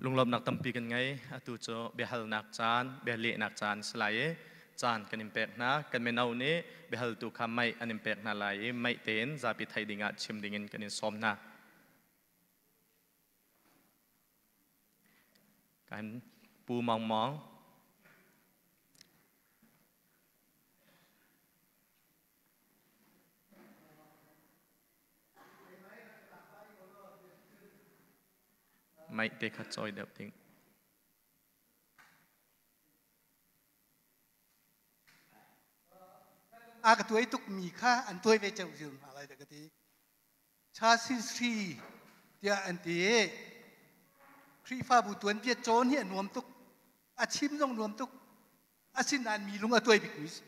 Lunglawmhnak tampi kan ngei. Atu cu biahalnak caan, bialehnak caan si lai i caan kan in pek hna. Kan mino nih biahaltu kha mei an in pek hna lai i mei tein zapi theih dingah chim dingin kan in sawm hna. Kan Pu Mawng Mawng. Mei te kha cawi deuh ding. A ka tuai tuk mi kha an tuai ve ceu zil hna lai da ka ti. Cha sin sri tiah an ti. Khrihfabu tuanbia cawn hi a nuam tuk. A chim zong nuam tuk. Asinain mi lung a tuai bikmi si.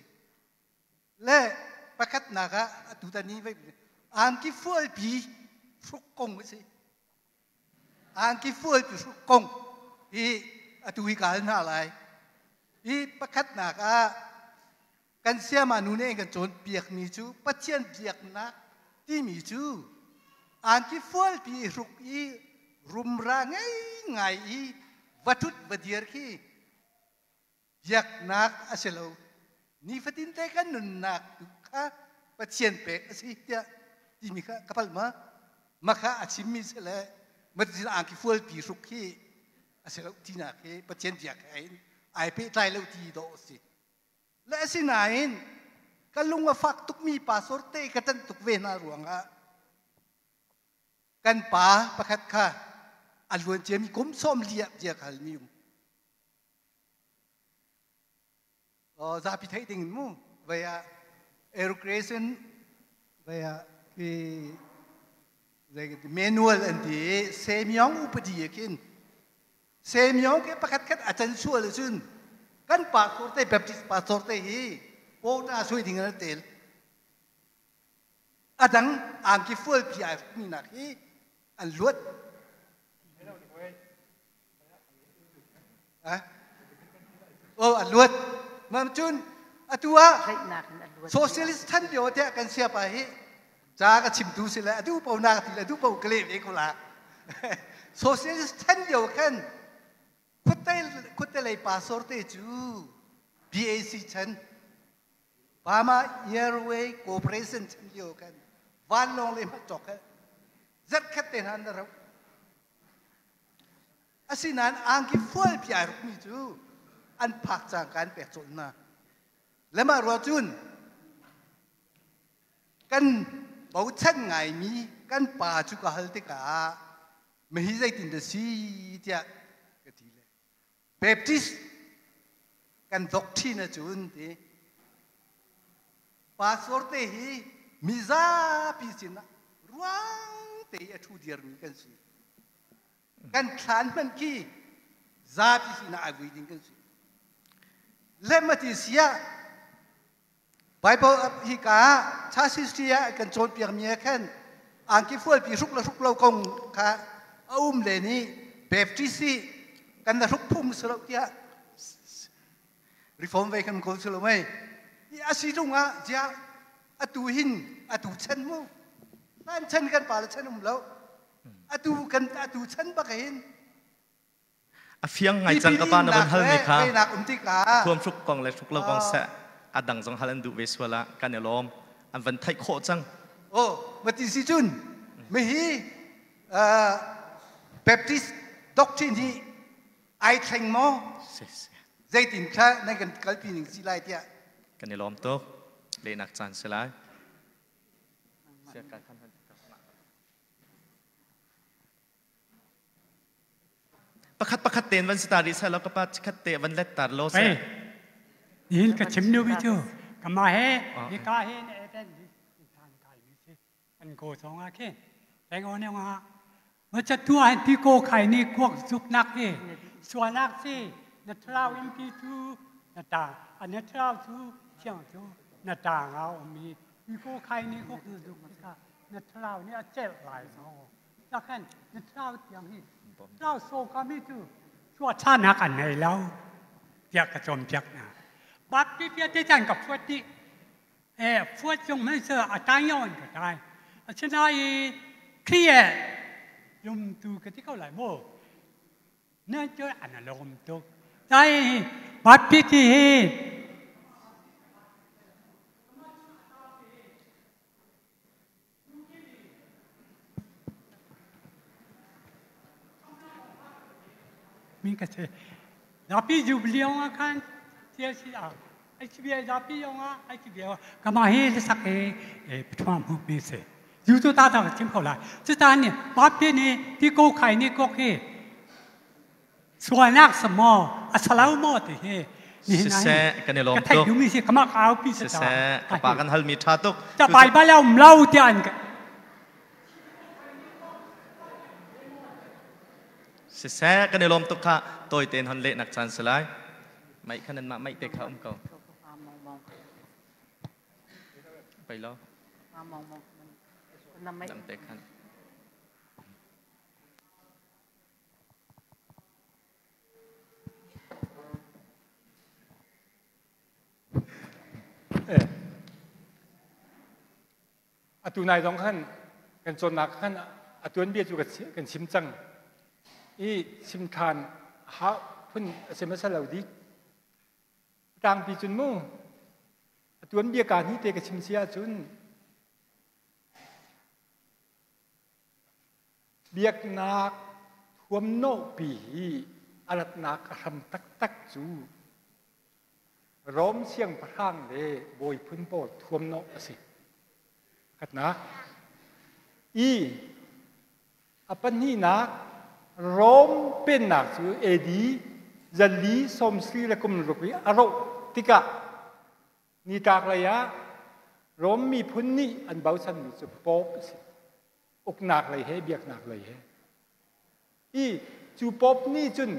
Le pakhatnak ah atutan hi angki fualpi hruk kong a si. Angki fualpi hruk kong hi atu hi ka hal hna lai. Hi pakhatnak ah kan siama nu nih kan cawnpiakmi cu Pathian biaknak timi cu angki fualpi i hruk i rumra ngei ngai i va ṭhut va dir khi biaknak a si lo. Nifatin te kan nunnak tu kha Pathian pek a si tiah timi kha ka palh ma? Ma kha a chimmi si le matin angki fualpi hruk hi a si lo tinak hi Pathian biak he in ai pehtlai lo ti dawh a si. Le asinain ka lung a fak tukmi pastor te ka ṭanh tuk ve hna ruangah kan pa pakhat kha a luan ciami kum 40 ah bia ka halmi um. Zapi theih ding in mu vei ah aerocration vei ah ki manual an ti i semyong upadi ah khin semyong ke pakhat khat a can sual ahcun kan pastor te Baptist pastor te hi quota sui ding an tel a dang angki fual pi ai mi nak hi an luat. Oh, a luat. Mam cun atu ah socialist than lio tiah kan siapa hi ca ka chimtu si le adu po na ti le adu po ka leh ve ko la. Socialist than lio khan khutte lei pastor te cu BAC chan Burma Airway Corporation chan lio khan vanlawng le hmat cawk he zerkhat te hna na rau. Asinain angki fualpi ai rukmi cu an phak cangka an pek colh hna. Le mah ruah cun kan bochan ngaimi kan pa cu ka hal tikah mihi zeitin dah si tiah ka ti le Baptist kan doctrine ahcun ti pastor te hi mizapi sinah ruang te i a ṭhu dirmi kan si. Kan thlan hmanh khi zapi sinah ai vui ding kan si. Lem a ti siah Bible hi ka church history ah kan cawnpiakmi ah khan angki fualpi hruk le hruk lo kong kha a um len i Baptist hi kan na hruk phung si lo tiah reform ve kan kawl si lo mei a si tung ah ziah atu hin atu chan mu hlan chan kan pa le chan um lo atu kan atu chan bak hin A fiang ngai cang ka pa na van hal mi kha thuam hruk kong le hruk lo kong seh a dang zong hal an duh ve sual ah kan i lawm an van theih khawh cang. Oh mati si cun mihi Baptist doctrine hi ai thleng maw? Zeitin kha nan kan kalpi ning si lai tiah. Kan i lawm tuk. Lehnak caan si lai. Pakhat pakhat tein van si ta rih seh law ka pa chikkhat te van let tar law seh. Nihin ka chim nu bi cu kama he hika he na eten than kai mi si an ko song a khin tengo ne nga ma cha tu an ti ko khai ni kuak zuk nak hi suanak si na thlarau in pi cu na ta a na thlarau cu thiang cu na ta nga um mi ti ko khai ni kuak zuk ka na thlarau nih a celh lai so takhan na thlarau tiang hi thlarau so ka mi cu chuahchanak an nei lo tiah ka cawnpiak hna bapti vialte chan ka fuat dih e fuat zong hmanh se a tai yon ka tai asinain Khrih e yum tu ka ti ko lai mu. Na cu an lawm tuk. Tai Baptist hi Mi ka si. Zapi jubilee ah khan cia si ah HBI zapi yong ah HBI kama hi le sak hi pathuam hu mi si. Ju tu ta ta chim ko lai. Cu ta ni Baptist ni ti ko khai ni kok hi sualnak samaw a salau maw ti hi Siseh kan i lawm tuk. Ka theih duhmi si kama ka aupi si Siseh ka pa kan halmi tha tuk. Ta Bible a um lo tiah an Siseh kan i lawm tuk kha tawi tein hon lehnak caan si lai. Mai kha nan mah mai te kha um ko. Pai lo. Dang te khan. Atu nai zong khan kan cawnnak khan a tuanbia cu kan chim cang i chim ṭhan ha phun a si hmasa lo dik. Tlangpi cun mu a tuanbia kaa hnih te ka chim si ahcun Biaknak thuamnawhpi hi a ratnak a hram taktak cu Rom siangpahrang le bawi phun pawl thuamnawh a si. Pakhatnak. I a pahnihnak Rom pennak cu AD zali sawmsarih le kum ruk i a rawh tikah nitlaklei ah Rom miphun nih an bochanmi cu Pope a si. Uknak lei he biaknak lei he. I cu Pope nih cun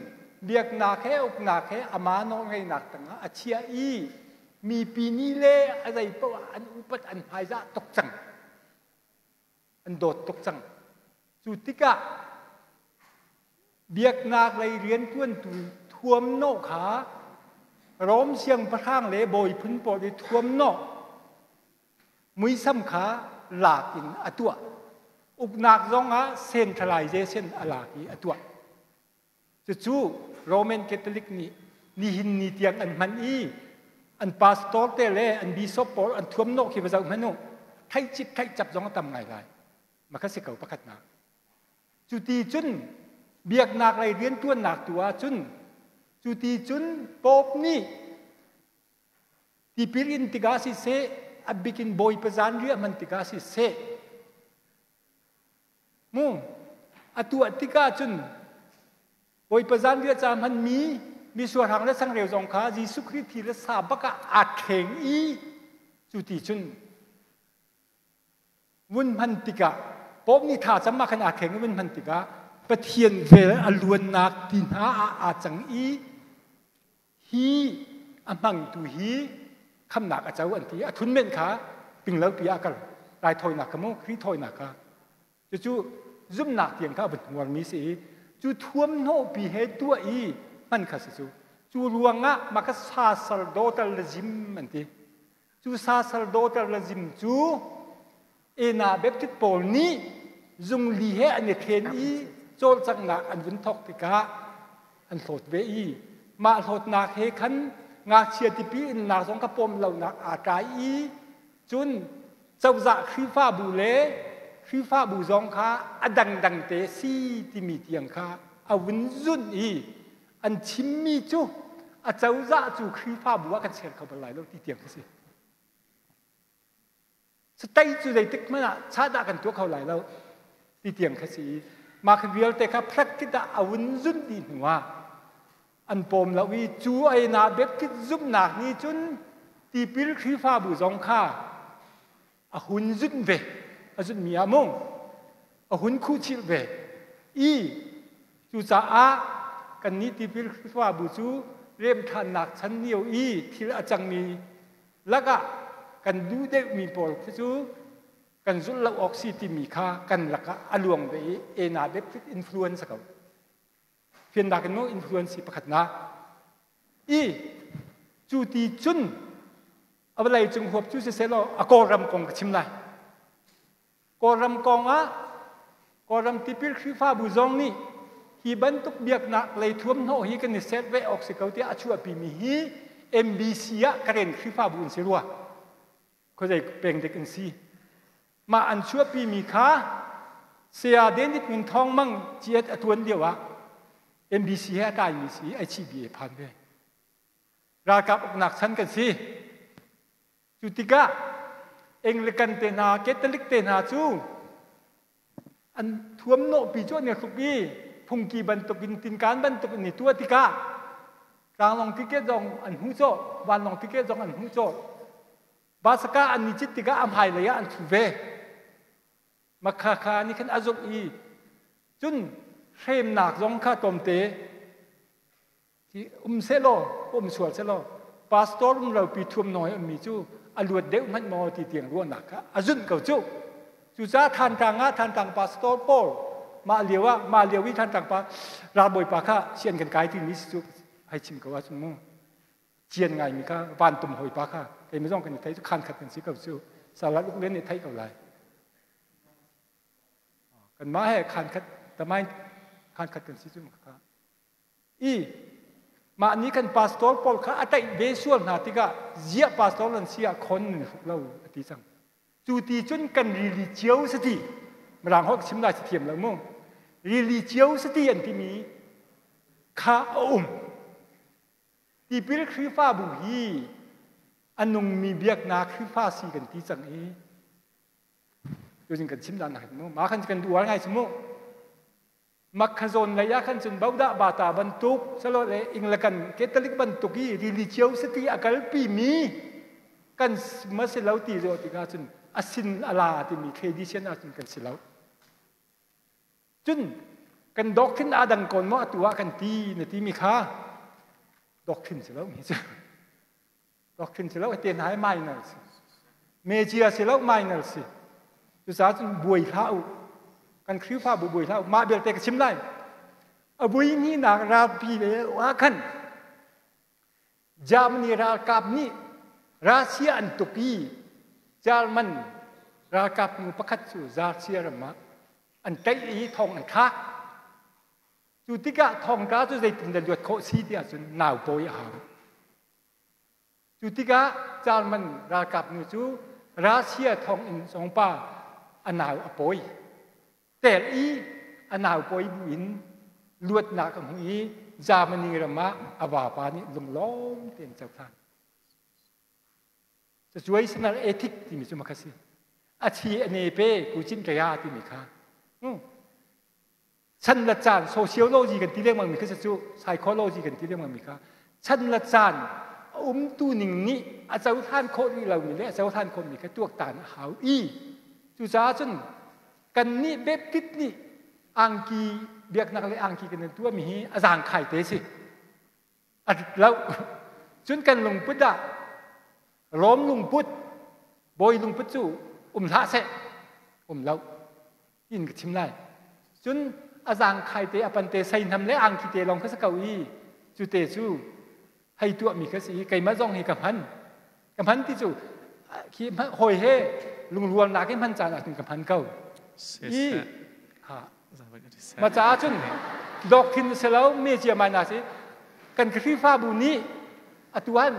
biaknak he uknak he ama nawlngeihnak tangah a chiah i mipi nih le a zei paoh ah an upat an hmaizah tuk cang. An dawt tuk cang. Cu tikah biaknak lei riantuantu thuamnawh kha Rom siangpahrang le bawi phun pawl i thuamnawh muisam kha lak in a tuah. Uknak zongah centralization a lak i a tuah. Cucu Roman Catholic nih nihin ni tiang an hman i an pastor te le an bishop pawl an thuamnawh khi va zoh hmanh u. Theih cip theih cap zong a tam ngaingai. Makha si ko pakhatnak. Cu ti cun biaknak lei riantuannak tu ah cun cu ti cun Pope nih Tipil in tikah siseh, a bikin Bawipa zanriah hman tikah siseh, mu a tuah tikah cun Bawipa zanriah ca hmanmi misualhrang le changreu zong kha Jesuh Khrih thi le sa bak ah aa thleng i cu ti cun vun hman tikah Pope nih tha cam ah khan aa kheng i vun hman tikah Pathian vel a luannak ti hna ah aa cang i hi a hmangtu hi khamnak a co an ti a thun men kha pinglo pi ah kal raithawinak kha mu Khrih thawinak kha cucu zumhnak tiang kha a vun hmuarmi si i cu thuamhnawhpi he tuah i hman kha si cu cu ruangah mah kha sasardotalism an ti Cu sasardotalism cu Ena Baptist pawl nih zungli he an i then i cawlcanghnak an vun thawk tikah an hlawt ve i mah hlawtnak he khan ngakchia tipi innak zong kha pawm lonak aa tlai i cun cozah Khrihfabu le Khrihfabu zong kha a dangdang te si timi tiang kha a vun zunh i an chimmi cu a cozah cu Khrihfabu ah kan ser kho bal lai lo ti tiang khi si. State cu zeitik hmanh ah chahdah kan tuah kho lai lo ti tiang kha si i mah kha vialte kha practice ah a vun zun dih hnu ah an pawm lo i cu ai na Baptist zumhnak nih cun tipil Khrihfabu zong kha a hun zunh ve a zunhmi ah mu a hun khuhchilh ve i cucaah kannih tipil Khrihfabu cu remṭhannak chan lio i thil a cangmi lakah kan duh deuhmi pawl khi cu kan zulh lo awk si timi kha kan lakah a luang ve i ena Baptist influence ko fiannak in maw influence hi pakhatnak i cu ti cun a vawlei cung huap cu siseh law a Kawlram kong ka chim lai Kawlram kong ah Kawlram tipil Khrihfabu zong nih Hi bantuk biaknak lei thuamhnawh hi kan i set ve awk si ko tiah a chuahpimi hi MBC ah Karen Khrihfabu in si rua. Khuazei peng dek in si. Mah an chuahpimi kha Saya David Ngun Thawng Mang ciat a tuan lio ah MBC he a kaimi si HCBA phan ve. Ralkap uknak chan kan si. Cu tikah Anglican te hna, Catholic te hna cu an thuamnawhpi cu an i hruk i phungki bantukin tinkaan bantukin i tuah tikah tlanglawng ticket zong an hmuh cawh, vanlawng ticket zong an hmuh cawh. Basaka an i cit tikah a hmailei ah an thu ve. Makhakha nih khan a zumh i cun hremnak zong kha tlawmte um sehlaw um sual sehlaw pastor um lopi thuam nawi ummi cu a luat deuh hmanh maw ti tiang ruahnak kha a zunh ko cu. Cucaah Thantlang ah Thantlang pastor pawl mah lio ah mah lio i Thantlang pa ralbawi pa kha sian kan kai timi si cu hei chim ko ahcun mu cian ngaimi kha vantum hawi pa kha keimah zong kan i thei cu khan khat kan si ko cu salat uk len nih theih ko lai. Kanmah he khan khat tamain khan khat kan si cu kha I mah nih kan pastor pawl kha a tlaih ve sual hna tikah ziah pastor nan si ah khon nan hruk lo a ti cang. Cu ti cun kan rili cio sati mirang holh chim lai si thiam lo mu. Rili cio sati an timi kha a um. Tipil Khrihfabu hi a nungmi biaknak Khrihfa si kan ti cang i tuzing kan chim dan mu. Ma khan kan duar ngai mu. Makhazawn lei ah khan cun bodah bata bantuk salole Inglakan Catholic bantuk i religiosity a kalpi mi kan ma si lo ti zo tikah cun a sin a la timi tradition ah cun kan si lo. Cun kan doctrine a dang kon maw atu ah kan ti na ti mi kha doctrine si lo mi cu. Doctrine si lo te hna hi minor si. Major si lo minor si. Cucaah cun buai hlah u. Kan Khrihfabu buai hlah u. Mah belte ka chim lai. A vui hninak ralpi le ah khan Germany ralkap nih Russia an tuk i German ralkap nu pakhat cu Russia ram ah an tlaih i thong an thlak. Cu tikah thongtla cu zeitindah luat khawh si ti ahcun nau pawi a hau. Cu tikah German ralkap nu cu Russia thonginn zongpa a nau a pawi. Tel i a nau pawi bu in luatnak a hmu i Germany ram ah a vapa nih lunglawm tein cohlan. Situational ethic timi cu makha si. A chi a ne pe ku cin kaya timi kha. Chan le caan sociology kan ti lengmang mi kha cu psychology kan ti lengmang mi kha chan le caan a umtu ning nih a cohlan khawh rih lomi le a cohlan khawhmi kha tuaktan a hau i cucaah cun kannih Baptist nih angki biaknak le angki kan tuahmi hi a zaangkhai te si a rit lo cun kan lungput ah Rom lungput bawi lungput cu um hlah seh um lo in ka chim lai. Cun a zaangkhai te a pante seihnam le angki te lawng kha si ko i cu te cu hei tuahmi kha si i keimah zong hi ka hman. Ka hman ti cu khi hawi he lungrualnak in hman caan ahcun ka hman ko. I ha ma caah cun doctrine si lo me cia mai na si kan Khrihfabu nih atu han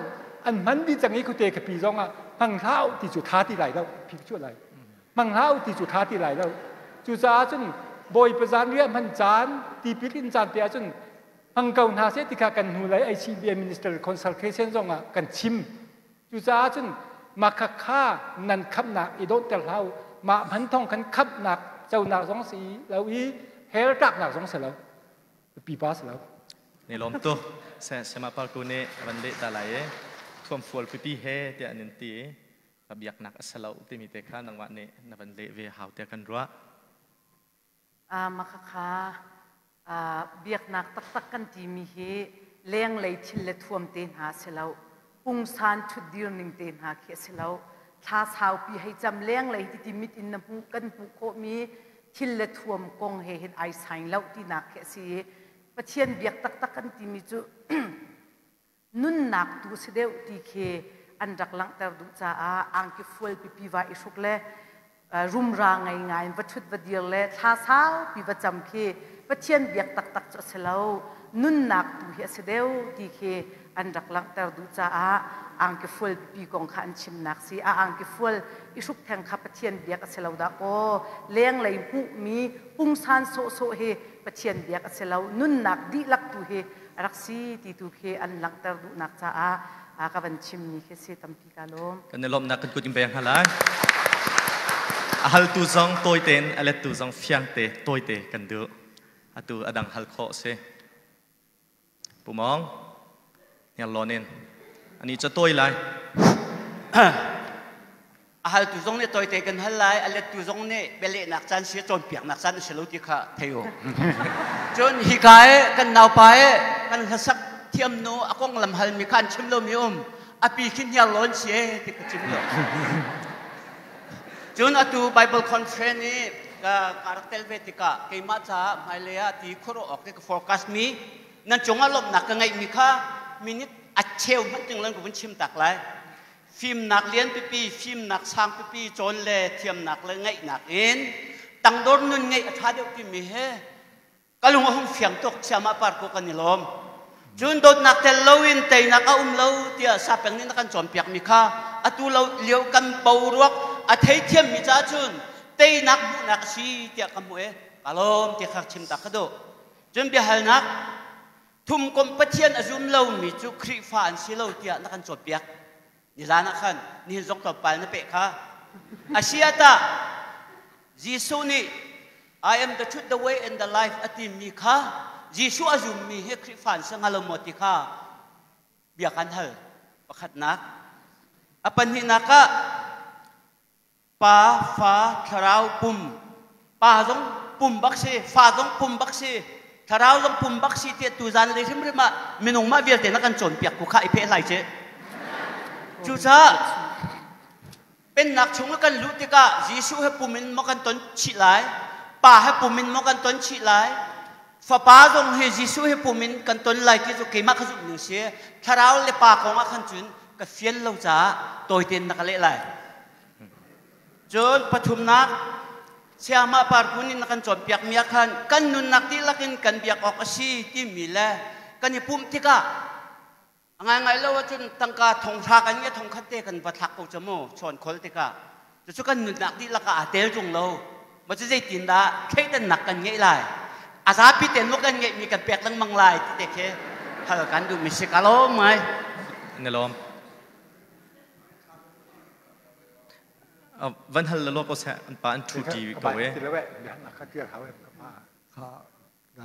an hman dih cang i khuate khapi zong ah hmang hlah ti cu tha ti lai lo phi cu lai hmang hlah ti cu tha ti lai lo. Cucaah cun Bawipa zan riah hman caan tipil in caan te ahcun hmang ko hna seh ti kha kan hnu lei ICBA minister consultation zong ah kan chim. Cucaah cun mah kha nan khamnak i dawhter hlah u. Mah hman thong khan khamnak conak zong si lo i hell tlaknak zong si lo pipa si lo. Ni lawm tu sema parku nih van leh ta lai i thuam fual pipi he tiah an in ti i biaknak a si lo timi te kha nangmah nih na van leh ve hau tiah kan ruah. Makhakha biaknak taktak kan timi hi lenglei thil le thuam te hna si lo pungsan ṭhutdir ning te hna khi a si lo thla saupi hei cam lenglei titi mit in na hmuh kan hmuh khawhmi thil le thuam kong he hin ai sain lo tinak khi a si i Pathian biak taktak kan timi cu nunnak tu si deuh ti khi an rak langhter duh caah angki fual pipi va i hruk le rumra ngei ngai in va ṭhut va dir le thla saupi va cam khi Pathian biak taktak cu a si lo, nunnak tu hi a si deuh ti khi an rak langhter duh caah angki fual pipi kong kha an chimnak si. A angki fual i hruk theng kha Pathian biak a si lo dah kaw, lenglei hmuhmi pungsan sawhsawh hi Pathian biak a si lo, nunnak dihlak tu hi a rak si ti tu khi an langhter duhnak caah ka van chimmi khi si. Tampi ka lawm. Kan i lawmhnak kan kut in pek hna lai. A haltu zong tawi tein, a lettu zong fiang te tawi te kan duh. Atu a dang hal khawh si. Pumong hniarlawn in ani cu tawi lai. A haltu zong nih tawite kan hal lai, a lettu zong nih bialehnak caan si, cawnpiaknak caan a si lo ti kha thei u. Cun hika i kan naupa i kan hlasak thiam nu a konglam halmi kha an chim lomi um. A pi khi hniarlawn si e ti ka chim lo. Cun atu Bible conference i ka rak tel ve tikah keimah caah hmailei ah ti khuaruah awk ka forecast mi nan cungah lawmhnak ka ngeihmi kha minute a cheu hmanh ting lan ka vun chim tak lai. Fimnak lian pipi, fimnak sang pipi cawn le thiamnak le ngeihnak in tangdor nun ngeih a ṭha deuh timi he ka lung a hung fiang tuk. Siamah par ko kan i lawm. Cun dawtnak tel loin teinak a um lo tiah sapeng nih na kan cawnpiakmi kha atu lo lio kan boruak a theithiammi caah cun teinak hmuhnak a si tiah ka hmuh i ka lawm ti kha chim ta ka duh. Cun biahalnak thumkomh Pathian a zum lomi cu Khrihfa an si lo tiah na kan cawnpiak. Nizan ah khan nihin zong tlawmpal na peh kha. A si ah tah Jesuh nih I am the truth, the way and the life a timi kha Jesuh a zummi hi Khrihfa an si hnga lo maw ti kha bia kan hal. Pakhatnak. A pahnihnak ah Pa, fa, thlarau, pum. Pa zong pum bak si, fa zong pum bak si, thlarau zong pum bak si tiah tuzan le hrimhrim ah minung mah vialte na kan cawnpiak ku kha i pheh hlai ce. Cucaah pennak chung ah kan luh tikah Jesuh he pum in maw kan ton chih lai, Pa he pum in maw kan ton chih lai, Fapa zong hi Jesuh he pum in kan ton lai ti cu keimah ka zumh ning si. Thlarau le Pa kong ah khan cun ka fian lo caah tawitein na ka leh lai. Cun pathumnak, Sayamah Parkun in na kan cawnpiakmi ah khan kan nunnak dihlak in kan biak awk a si timi le kan i pumh tikah a ngaingai lo ahcun tangka thong hra kan nge thong khat te kan va thlak ko cu mu chawn khol tikah cucu kan nunnak dihlak ah aa tel ṭung lo ma cu zeitin dah thleidannak kan ngeih lai a zapi ten maw kan ngeihmi kan pek lengmang lai ti te khi hal kan duhmi si ka lawm ngai. Na lawm. Van hal la ko seh an pa an thu ti ko e.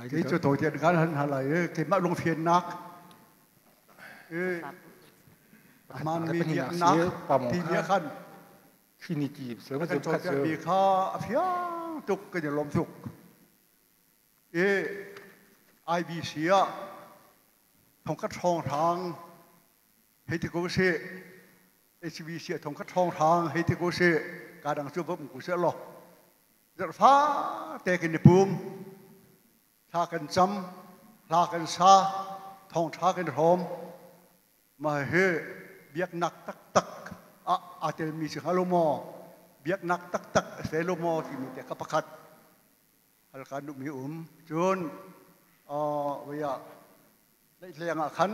Kei cu to tian kan han halai e keimah lungfiannak e aman mi biaknak ti nih khan Trinity kan cawnpiakmi kha a fiang tuk kan i lawm tuk e IBC ah thongkhat hrawnghrang hei ti ko sih HBC a thongkhat hrawnghrang hei ti ko sih ka dang cu va um ko seh law zarhfa te kan i pum thla kan cam hla kan sa thawngṭha kan hrawm mah hi biaknak taktak ah aa telmi si hnga lo maw biaknak taktak a si lo maw timi te kha pakhat hal kan duhmi um cun vaya Leihleng ah khan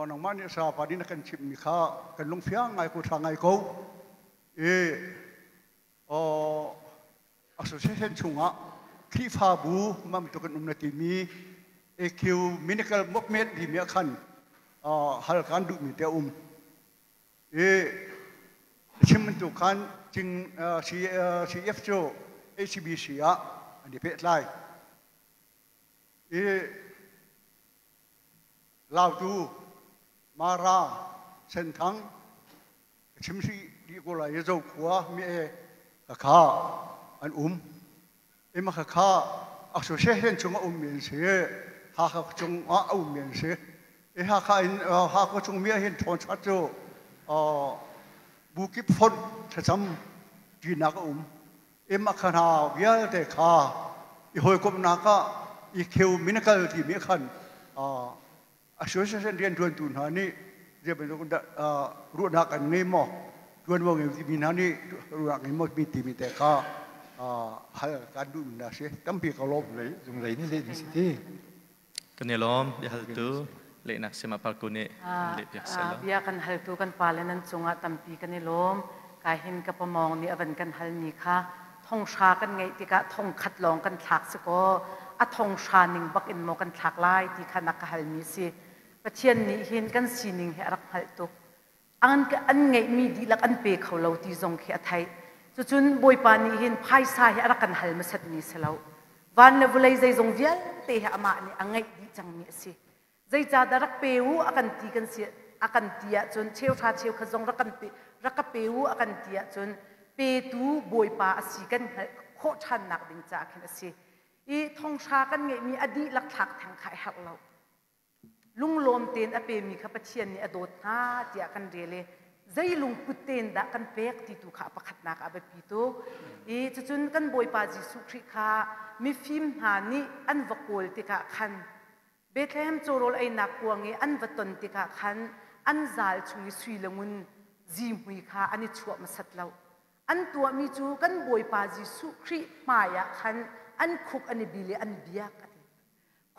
nangmah nih sapa nih na kan chimhmi kha kan lungfiang ngai ko, ṭha ngai ko. I association chungah Khrihfabu mam tu kan um na timi ecumenical movement timi ah khan hal kan duhmi te a um. I chim bantuk khan cing CF cu HBC ah an i pehtlai. I Lautu, Mara, Senthang, ka chim hrih dih ko lai i Zokhua mi e ka kha an um. Ima ka kha association chung a ummi an si. Hakha chung ah a ummi an si. I Hakha in Hakha chung mi ah hin ṭhawn cu bu kip fonh thlacam ṭinak a um. Ima kha hna vialte kha i hawikomhnak ah i kheu minakal timi khan association rianṭuantu hna nih zei bantuk dah ruahnak an ngei maw, ṭuanvo ngei timi hna nih ruahnak ngei maw timi te kha Hal kan duh na si. Tampi ka lawm. Zunglei nih leh ding si ti. Kan i lawm. Biahaltu lehnak sima parku nih leh piak selaw. Bia kan haltu kan pale nan cungah tampi kan i lawm. Kai hin ka pamawng nih avan kan halmi kha thonghra kan ngeih tikah thongkhat lawng kan thlak si kaw a thonghra ning bak in maw kan thlak lai ti kha na ka halmi si. Pathian nih hin kan sining hi a rak hngalh tuk. An ngeihmi dihlak an pe kho lo ti zong khi a theih. Cucun Bawipa nih hin phaisa hi a rak kan hal hmasatmi si lo. Van le vawlei zeizong vialte hi amah nih a ngeih dih cangmi a si. Zeicahdah rak pe u a kan ti kan si a kan ti ahcun cheuhra cheukhat zong rak kan pe rak ka pe u a kan ti ahcun petu Bawipa a si kan hngalh khawh ṭhannak ding caah khin a si. I thonghra kan ngeihmi a dihlak thlak theng kha a herh lo. Lunglawm tein a pemi kha Pathian nih a dawt hna tiah kan rel i zei lungput tein dah kan pek ti tu kha a pakhatnak ah a biapi tuk. I cucun kan Bawipa Jesuh Khrih kha mifim hna nih an va kawl tikah khan Bethlehem cawrawl einak kuang i an va ton tikah khan an zal chung i sui le ngun zihmui kha an i chuah hmasat lo. An tuahmi cu kan Bawipa Jesuh Khrih hmaiah khan an khuk an i bil i an biak a ti.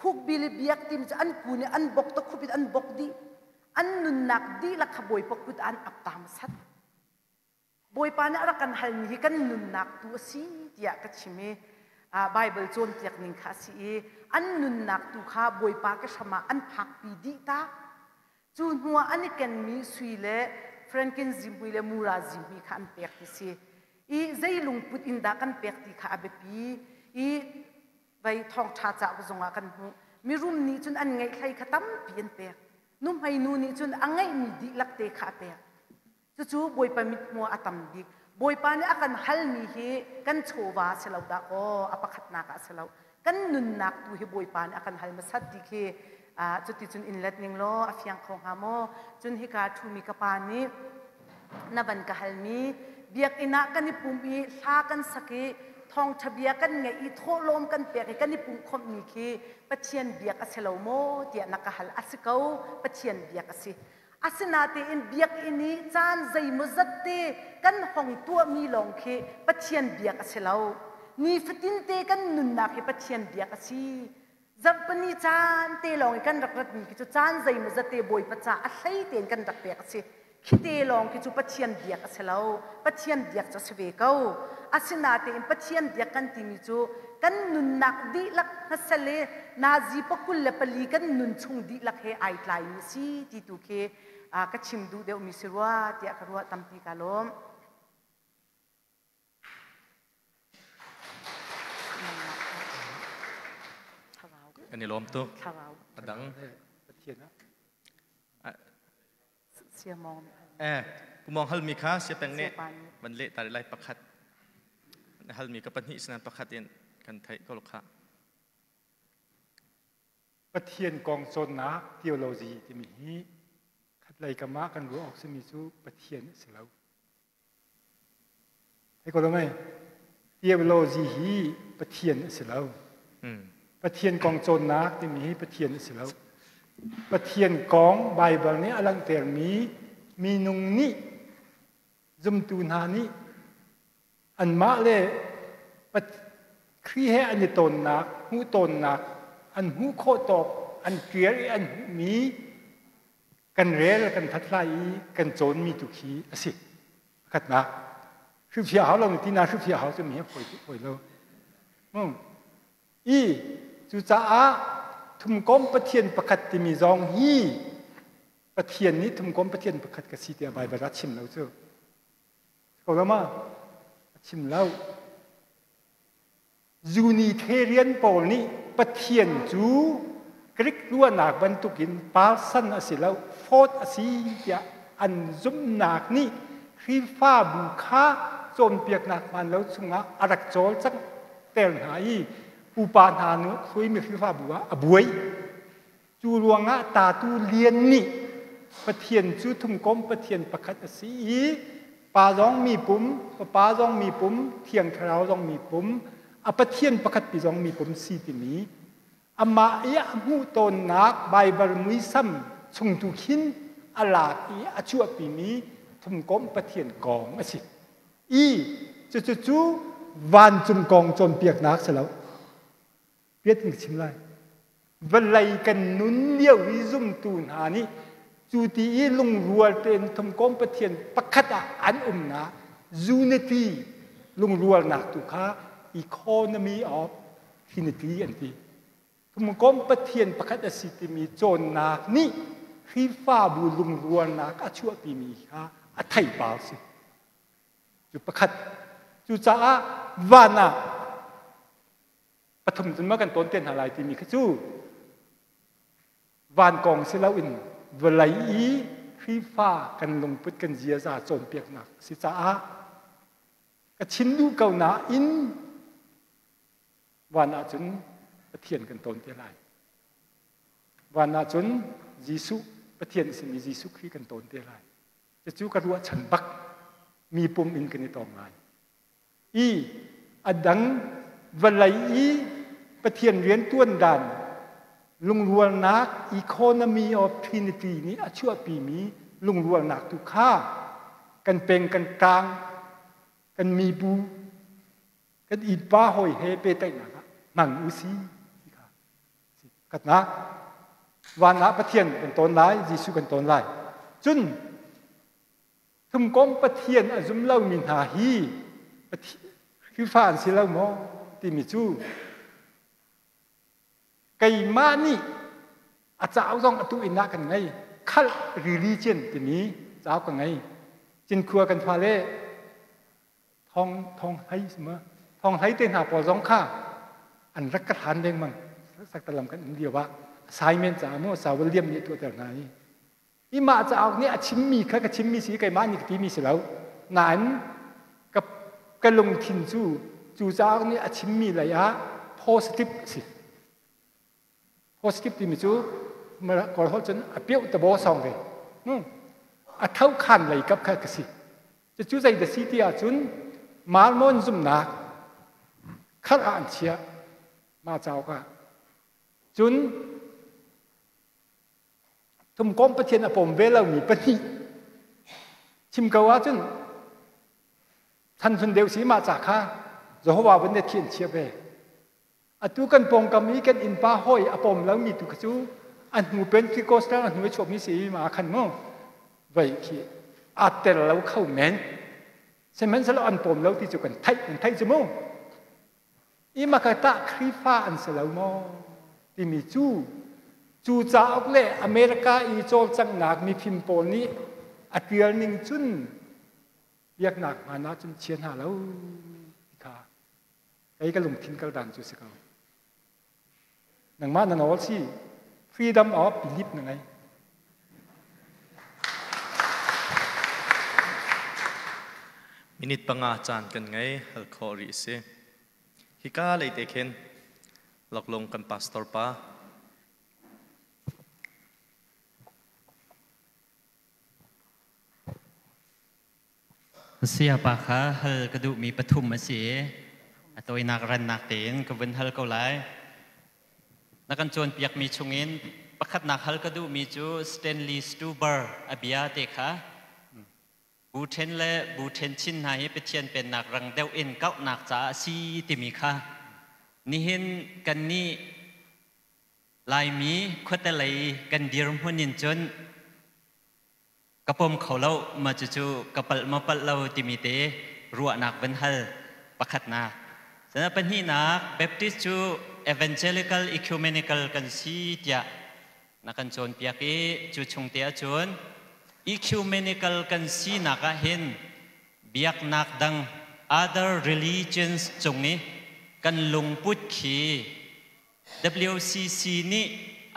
Khukbil i biak timi cu an kun i an bok ta khup in an bok dih. An nunnak dihlak kha Bawipa kut ah an ap ta hmasat. Bawipa nih a rak kan halmi hi kan nunnak tu a si tiah ka chim i Bible cawnpiak ning kha a si i an nunnak tu kha Bawipa ke hram ah an phakpi dih ta. Cu hnuah an i kenmi sui le frankin zihmui le mura zihmui kha an pek ti si. I zei lungput in dah kan pek ti kha a biapi i vei thawngṭha cauk zongah kan hmuh. Mirum nih cun an ngeih hlei kha tampi an pek. Nuhmei nu nih cun a ngeihmi dihlak te kha a pek. Cucu Bawipa mithmuh a tam bik. Bawipa nih a kan halmi hi kan chawva si lo dah kaw a pakhatnak ah si lo. Kan nunnak tu hi Bawipa nih a kan hal hmasat ti khi cuticun in let ning law a fiang kho hnga maw? Cun hika ṭhumi ka pa nih na van ka halmi biakinn ah kan i pum i hla kan sak i thawngṭha bia kan ngeih i thawhlawm kan pek i kan i pumhkhawmhmi khi Pathian biak a si lo maw tiah na ka hal. A si ko, Pathian biak a si. Asinatein biakinn i caan zeimawzat te kan hong tuahmi lawng khi Pathian biak a si lo. Nifatinte kan nunnak hi Pathian biak a si. Zarhpini caan te lawng i kan rak ratmi khi cu caan zeimawzat te Bawipa ca a hlei tein kan rak pek a si. Khi te lawng khi cu Pathian biak a si lo. Pathian biak cu a si ve ko. Asinatein Pathian biak kan timi cu kan nunnak dihlak hmasa le nazi pakul le pali kan nun chung dihlak he ai tlaimi a si ti tu khi ka chim duh deuhmi si rua tiah ka ruah tampi ka lawm. Kan i lawm tuk. A dang. Eh, kumong halmi kha siapeng nih van leh ta lai pakhat. Halmi ka pahnih sinan pakhat in kan theih ko kha. Pathian kong cawnnak theology timi hi khatlei kam ah kan ruah awk simi cu Pathian a si lo. Thei ko lo mei? Theology hi Pathian a si lo. Pathian kong cawnnak timi hi Pathian a si lo. Pathian kong Baibal nih a langhtermi minung nih zumtu hna nih anmah le Khrih he an i tawnnak, hmuhtawnnak, an hmuh khawh tawk, an ṭial i an hmuhmi kan rel, kan hlathlai i kan cawnmi tu khi a si. Pakhatnak. Hrilhfiah hau lo ti na hrilhfiah hau cu mi hi fawi fawi lo. I cucaah thumkom Pathian pakhat timi zong hi Pathian nih thumkom Pathian pakhat ka si tiah Baibal ah chim lo cu. Ko lo ma? A chim lo. Unitarian pawl nih Pathian cu Greek ruahnak bantukin person a si lo, thought a si tiah an zumhnak nih Khrihfabu kha cawnpiaknak hmaan lo chungah a rak cawlcangh ter hna i pupa hna nih hruaimi Khrihfabu ah a buai. Cu ruangah tatu lian nih Pathian cu thumkom Pathian pakhat a si i Pa zong mi pum, Fapa zong mi pum, Thiang Thlarau zong mi pum, a Pathian pakhat pi zong mi pum si timi amah i a hmuh tawnnak Baibal muisam chung tu khin a lak i a chuahpimi thumkomh Pathian kong a si. I cucu cu Vancung kong cawnpiaknak si lo. Piat in ka chim lai. Vawlei kan nun lio i zumtu hna nih cu ti i lungrual tein thumkawm Pathian pakhat ah an umnak unity lungrualnak tu kha economy of Trinity an ti. Thumkawm Pathian pakhat a si timi cawnnak nih Khrihfabu lungrualnak a chuahpimi kha a theipar si. Cu pakhat. Cucaah van ah pathum cun ma kan tawn te hna lai timi kha cu van kong si loin vawlei i Khrihfa kan lungput kan ziaza cawnpiaknak a si caah ka chim duh ko nain van ah cun Pathian kan tawn te lai. Van ah cun Jesuh Pathian a simi Jesuh Khrih kan tawn te lai. Cucu ka ruahchan bak mi pum in kan i tawng lai. I a dang vawlei i Pathian riantuan dan lungrualnak economy of Trinity nih a chuahpimi lungrualnak tu kha kan peng kan tlang kan mibu kan innpa hawi he pehtlaihnak ah hmang u si ti kha si. Pakhatnak van ah Pathian kan tawn lai Jesuh kan tawn lai cun Thumkomh Pathian a zum lomi hna hi Khrihfa an si lo maw timi cu keimah nih a cauk zong atu inn ah kan ngei khalh religion timi cauk ka ngei Cinkhua kan fale thong thong hlei ma thong hlei te hna pawl zong kha an rak ka hlan lengmang saktalam kan um lio ah assignment caah maw sa William nih tuahter hna i I mah cauk nih a chimmi kha ka chimmi si keimah nih ka timi si lo. Nain ka, ka lungthin cu cu cauk nih a chimmi lei ah positive a si. Positive timi cu kawl holh cun a pioh tabo song ve. Hmm. A tho khan lei kap kha ka si. Cucu zei da si ti ahcun Mormon zumhnak kharh ah an chiah mah cauk ah. Cun Thumkomh Pathian a pawm ve lomi pahnih chim ko ahcun chan hlun deuh si mah ca kha Jehovah vun ne thian chia ve. Atu kan pawngkam i kan innpa hawi a pawm lomi tu kha cu a hnu Pentecostal a hnu i chuakmi si ma khan mu vei khi aa tel lo kho men. Sihmanhsehlaw an pawm lo ti cu kan theih kan theih cu mu. Imakata Khrihfa an si lo maw timi cu cu cauk le America i cawlcanghnak mifim pawl nih a tial ning cun biaknak hmaan ah cun chia hna lo ti kha kei ka lungthin kal dan cu si ko. Nangmah na nawl si freedom of belief na ngei. Minute panga caan kan ngei hal khawh rih si. Hika lei te khin loklung kan pastor pa Sayapa kha hal ka duhmi pathum a si i a tawinak rannak tein ka vun hal ko lai. Na kan cawnpiakmi chungin pakhatnak hal ka duhmi cu Stanley Stuber a bia te kha bu ṭhen le bu ṭhen chin hna hi Pathian pennak rang deuh in kauhnak caah a si timi kha nihin kannih Laimi khuatelei kan dirhmun in cun ka pom kho lo ma cucu ka palh ma palh lo timi te ruahnak van hal pakhatnak sana pahnihnak Baptist cu evangelical ecumenical kan si tiah na kan cawnpiak i cu chung te ahcun ecumenical kan sinak ah hin biaknak dang other religions cung i kan lungput khi WCC nih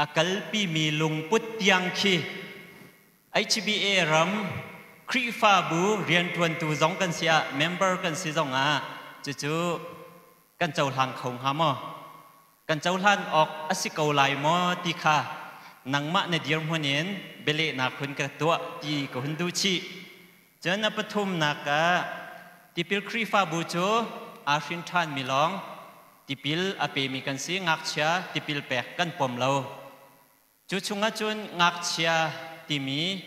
a kalpimi lungput tiang khi HBA ram Khrihfabu rianṭuantu zong kan si ah member kan si zong ah cucu kan cohlang kho hnga maw? Kan cohlan awk a si ko lai maw ti kha nangmah na dirhmun in bialehnak hun ka tuah ti ka hun duh chih. Cun a pathumnak ah tipil Khrihfabu cu aa hrin ṭhanmi lawng tipil a pemi kan si ngakchia tipil pek kan pom lo cu chungah cun ngakchia timi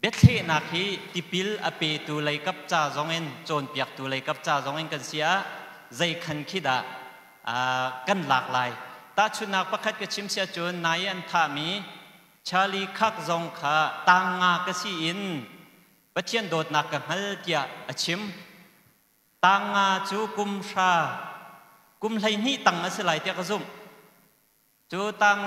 biathlehnak hi tipil a petu leikap ca zongin cawnpiaktu leikap ca zongin kan si ah Zei khan khi dah kan lak lai? Tahchunhnak pakhat ka chim sia cun nai an thahmi Charlie Kirk zong kha tang nga ka si in Pathian dawtnak ka hngal tiah a chim. Tang nga cu kum hra kum 12 tang a si lai tiah ka zumh. Cu tang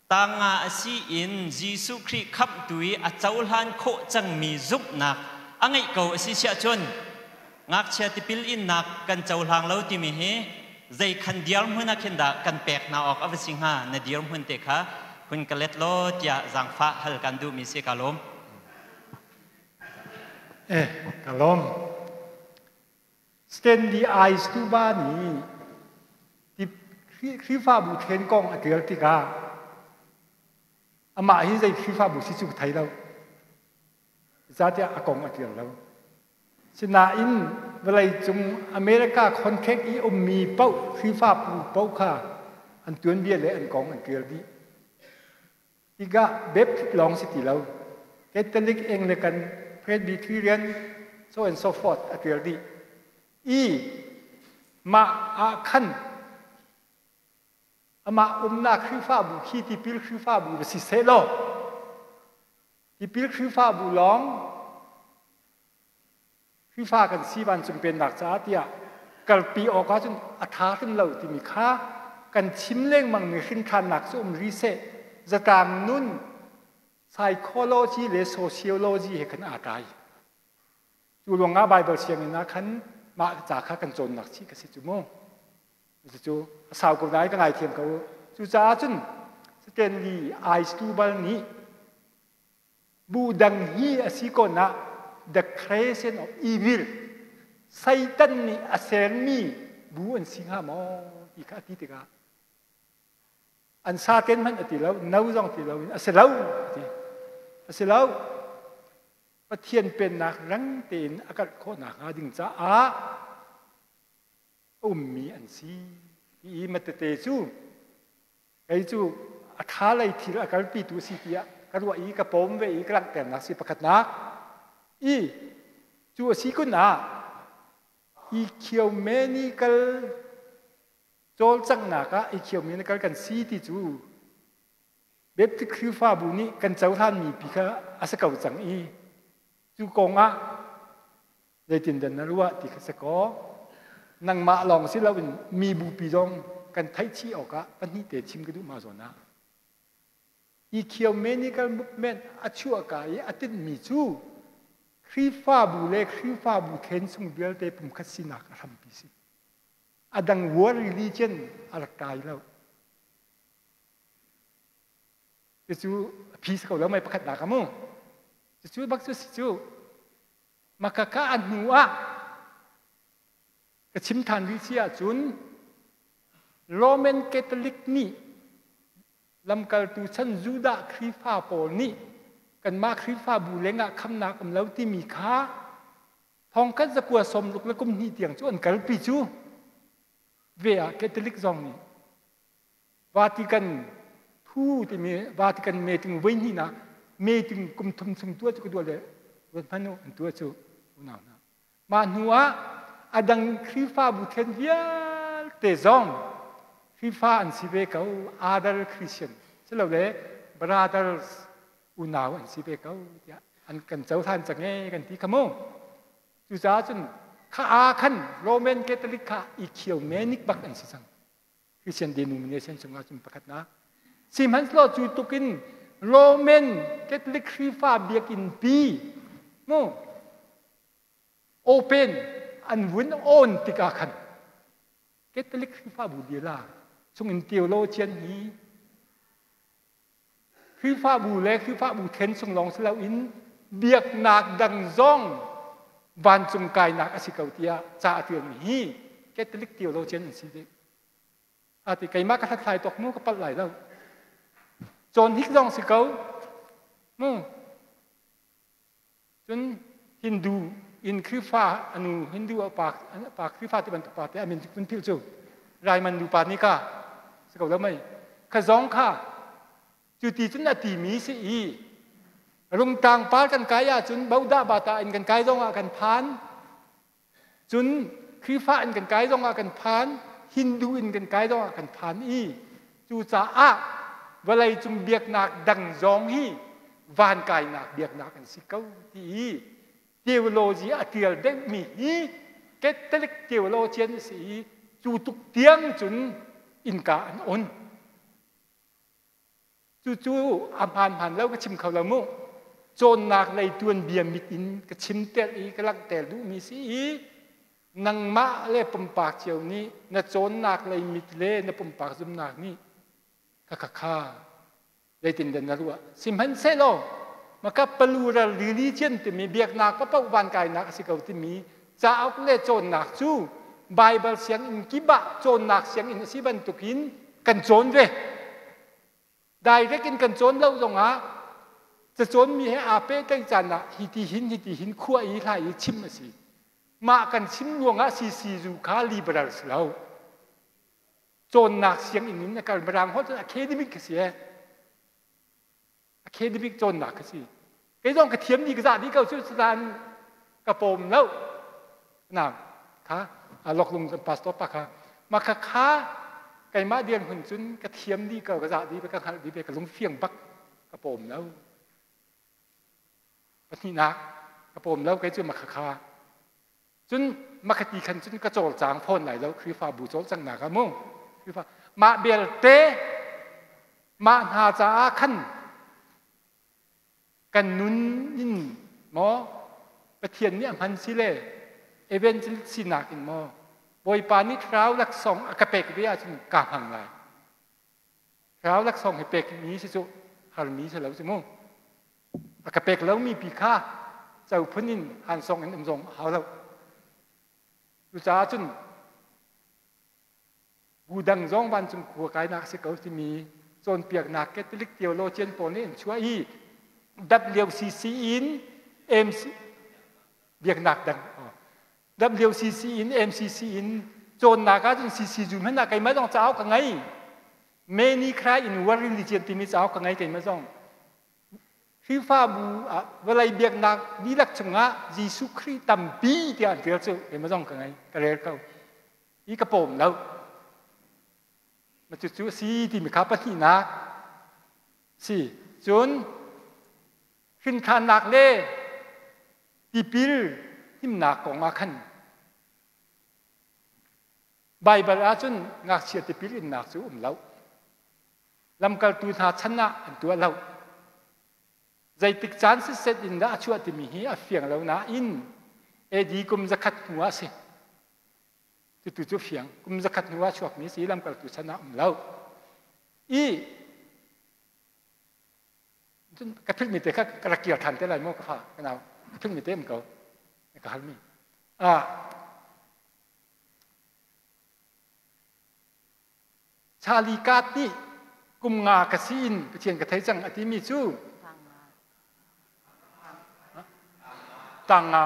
tang nga a si in Jesuh Khrih khamhtu i a cohlan khawh cangmi zumhnak a ngeih ko a si siah cun ngakchia tipil innak kan cohlang lo timi hi zei khan dirhmun ah khin dah kan pek hna awk a va si hnga na dirhmun te kha hun ka let law tiah zaangfah hal kan duhmi si ka lawm. Eh, ka lawm. Stanley I. Stuba nih Khrihfabu then kong a ṭial tikah amah hi zei Khrihfabu si cu ka thei lo. Zeicahtiah a kong a ṭial lo. Sinain vawleicung America contract i ummi paoh Khrihfabu paoh kha an tuanbia le an kong an ṭial dih. Tikah Baptist lawng si ti lo. Catholic, Anglican, Presbyterian, so and so forth a ṭial dih. I mah ah khan amah umnak Khrihfabu khi tipil Khrihfabu va si seh law tipil Khrihfabu lawng Khrihfa kan si vancung pennak caah tiah kalpi awk ahcun a ṭha hrim lo timi kha kan chim lengmangmi hrinthannak cu um rih seh. Zatlang nun psychology le sociology he khan aa tlai. Cu ruangah Baibal sianginn ah khan mah ca kha kan cawnnak chih ka si cu mu. Cucu a sau ko nain ka ngaithiam ko. Cucaah cun Stanley I. Stubal nih Bu dang hi a si ko na the creation of evil Satan nih a sermi bu an si hnga maw ti kha a ti tikah an sa ten hmanh a ti lo no zong ti lo in a si lo a ti a si lo Pathian pennak rang tein a kalh khawh nakhnga ding caah a ummi an si ti i matete cu Kei cu a ṭha lei thil a kalpitu a si tiah ka ruah i ka pawm ve i ka langhternak si pakhatnak. I cu a si kun ah ecumenical cawlcanghnak ah ecumenical kan si ti cu Baptist Khrihfabu nih kan cohlanmi pi kha a si ko cang i cu kong ah Zeitindah na ruah ti kha si kaw nangmah lawng si loin mi bupi zong kan theih chih awkah pahnih te chim ka duh ma zawn ah. Ecumenical movement a chuahka i a tinhmi cu Khrihfabu le Khrihfabu then chung vialte pumkhat sinak a hrampi si. A dang world religion a rak kai lo. Cucu a phi si ko lo mei pakhat nak amu. Cucu bak cu si cu Makaka a hnu ah ka chim ṭhan rih si ahcun Roman Catholic nih lamkaltu chan Judah Khrihfa pawl nih kanmah Khrihfabu lengah khamnak um lo timi kha thongkhat zakua sawmruk le kum hnih tiang cu an kalpi cu ve ah Catholic zong nih Vatican thu timi Vatican meeting voi hnihnak meeting kum thum chung tuah cu ka duah le ruat hmanh u an tuah cu unau hna mah hnu ah a dang Khrihfabu then vialte zong Khrihfa an si ve ko other Christian silole brothers unau an si ve ko tiah an kan cohlan cang e kan ti kha mu cucaah cun kha a khan Roman Catholic kha ecumenic bak an si cang Christian denomination chungah cun pakhatnak. Sihmanhsehlaw cu tukin Roman Catholic Khrihfa biakinn pi mu open an vun on tikah khan Catholic Khrihfabu lila chungin theologian hi Khrihfabu le Khrihfabu then chung lawng si loin biaknak dang zong vancung kainak a si ko tiah ca a ṭialmi hi Catholic theologian an si dih. Ati keimah ka hlathlai tuk mu ka palh lai lo. Cawn hik zong si ko. Mu. Cun Hindu in Khrihfa anu Hindu a pa pa Khrihfa ti bantuk pa te amin kun phil cu Raiman nu pa nih ka si ko lo mei kha zong kha cu ti cun a ti mi si i rungtang par kan kai ahcun bodah bata in kan kai zong ah kan phan cun Khrihfa in kan kai zongah kan phan, Hindu in kan kai zongah kan phan i cucaah vawleicung biaknak dang zong hi van kainak biaknak an si ko ti i theology a tial deuhmi hi Catholic theologian a si i cu tuk tiang cun innka an on. Cucu a hmaan lo ka chim kho lo mu. Cawnnak lei tuanbia mit in ka chim tel i ka langhter duhmi si i nangmah le pumpak cio nih na cawnnak lei mit le na pumpak zumnak nih kha kha kha zeitin na ruah. Sihmanhsehlaw maka plural religion timi biaknak paoh van kainak a si ko timi cauk le cawnnak cu Bible sianginn kip ah cawnnak sianginn a si bantukin kan cawn ve. Direct in kan cawn lo zongah cacawnmi he aa pehtlaih caan ah hi ti hin hi ti hin khua i hla i chim a si. Mah kan chim ruangah CCU kha liberal si lo. Cawnnak sianginn in a kal mirang holh cun academic ka si e. Academic cawnnak ka si. Kei zong ka thiam ni ka zah dih ko cu cutan ka pawm lo. Nang kha loklung kan pastor pa kha ma kha kha keimah dirhmun cun ka thiam dih ko ka zah dih ka hngalh dih ka lungfiang bak ka pawm lo. Pahnihnak ka pawm lo kei cu ma kha kha cun makhati khan cun ka cawlcang fawn lai lo Khrihfabu cawlcanghnak ah mu Khrihfa mah belte mah hna caah khan kan nun in maw Pathian nih a hman si le evangelist sinak in maw Bawipa nih thlarau laksawng a ka pek ve ahcun ka hmang lai thlarau laksawng hi pek mi si cu harmi si lo si mu a ka pek lomi pi kha co phun in han song in um zong a hau lo cucaah cun bu dang zong vancung khua kainak si ko timi cawnpiaknak Catholic theologian pawl nih an chuah i WCC in MC biaknak dang WCC in MCC in cawnnak ah cun CC zu hmanh ah keimah zong cauk ka ngei Many Cry in World Religion timi cauk ka ngei keimah zong Khrihfabu ah vawlei biaknak dihlak chungah Jesuh Khrih tampi tiah an rel cu keimah zong ka ngei ka rel ko i ka pawm lo ma cucu a si timi kha pahnihnak si cun hrinthannak le tipil himnak kong ah khan Baibal ahcun ngakchia tipil innak cu um lo. Lamkaltu hna chan ah an tuah lo. Zeitik caan sitset in dah a chuah timi hi a fiang lo nain AD kum zakhat hnu ah a si. Cutu cu fiang. Kum zakhat hnu ah chuakmi si lamkaltu chan ah um lo. I ka philhmi te kha ka rak kir ṭhan te lai maw ka fa ka nau ka philhmi te um ko ka halmi ah Charlie Card nih kum nga ka si in Pathian ka thei cang a timi cu tang nga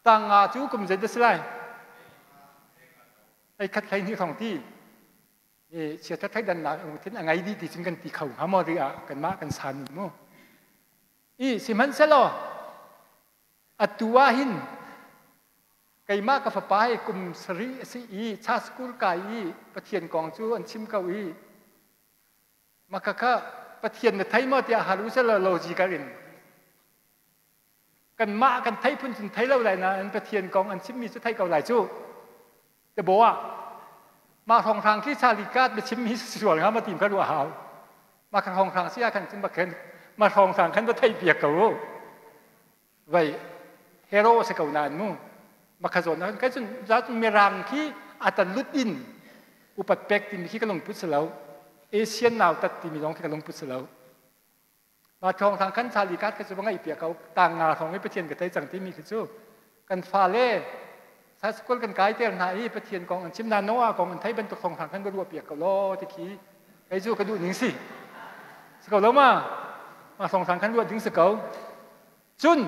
tang nga cu kum zei dah si lai ei khat hlei hnih thong ti e chiathat thleidannak lungthin a ngei dih ti cun kan ti kho hnga maw ri ah kanmah kan san mu i sihmanhsehlaw atu ah hin keimah ka fapa hi kum sarih a si i cha school kai i Pathian kong cu an chim ko i maka kha Pathian na thei maw tiah hal u selaw logical in kanmah kan thei phun cun thei lo lai nain Pathian kong an chimmi cu thei ko lai cu te bo ah mah hrawnghrang khi Charlie Card na chimmi sual nga ma tim kha ruah hau mah kha hrawnghrang si ah khan cun bakhen mah hrawnghrang khan va thei piak ko vai hero si ko nain mu makha zawn ah kai cun za cun mirang khi atan lut in upat pek timi khi ka lungput si lo Asian nau tat timi zong khi ka lungput si lo Ma thawng thang kan Charlie Card kha cu va ngaih piak ko tang nga thawng i Pathian ka thei cang timi khi cu kan fale school kan kai ter hna i Pathian kong an chim na Noah kong an thei bantuk thawng thang kan va ruah piak ko law ti khi kei cu ka duh ning si si ko lo ma ma thawng thang kan ruah ding si ko cun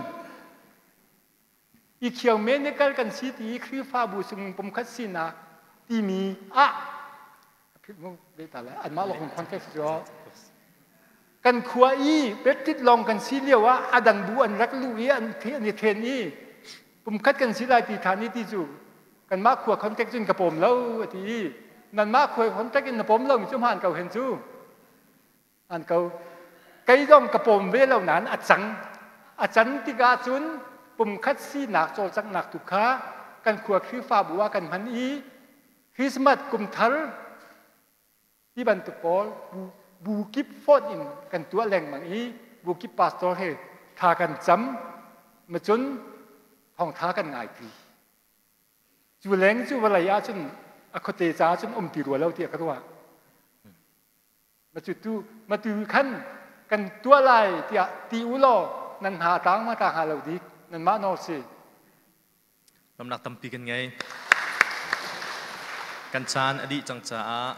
i khiau men ne kal kan si ti i Khrihfabu sung pumkhat sinak timi ah anmah lawng context cu kan khua i Baptist lawng kan si lio ah a dang bu an rak luh i an i then i pumkhat kan si lai ti than i ti cu. Kanmah khua contact cun ka pawm lo a ti i nanmah khua contact in na pawm lo mi cu hmaan ko hen cu. An ko. Kei zong ka pawm ve lo nain a cang. A can tikah cun pumkhat sinak cawlcanghnak tu kha kan khua Khrihfabu ah kan hman i Christmas kumthar ti bantuk pawl bu kip fonh in kan tuah lengmang i bu kip pastor he thla kan cam macun thawngtha kan ngaipi. Cu leng cu vawlei ahcun a khuate caah cun um ti rua lo tiah ka ruah. Matu matu khan kan tuah lai tiah ti u law nan hna tang ma ta hnga lo dik nanmah nawl si. Ramnak tampi kan ngei. Kan caan a dih cang caah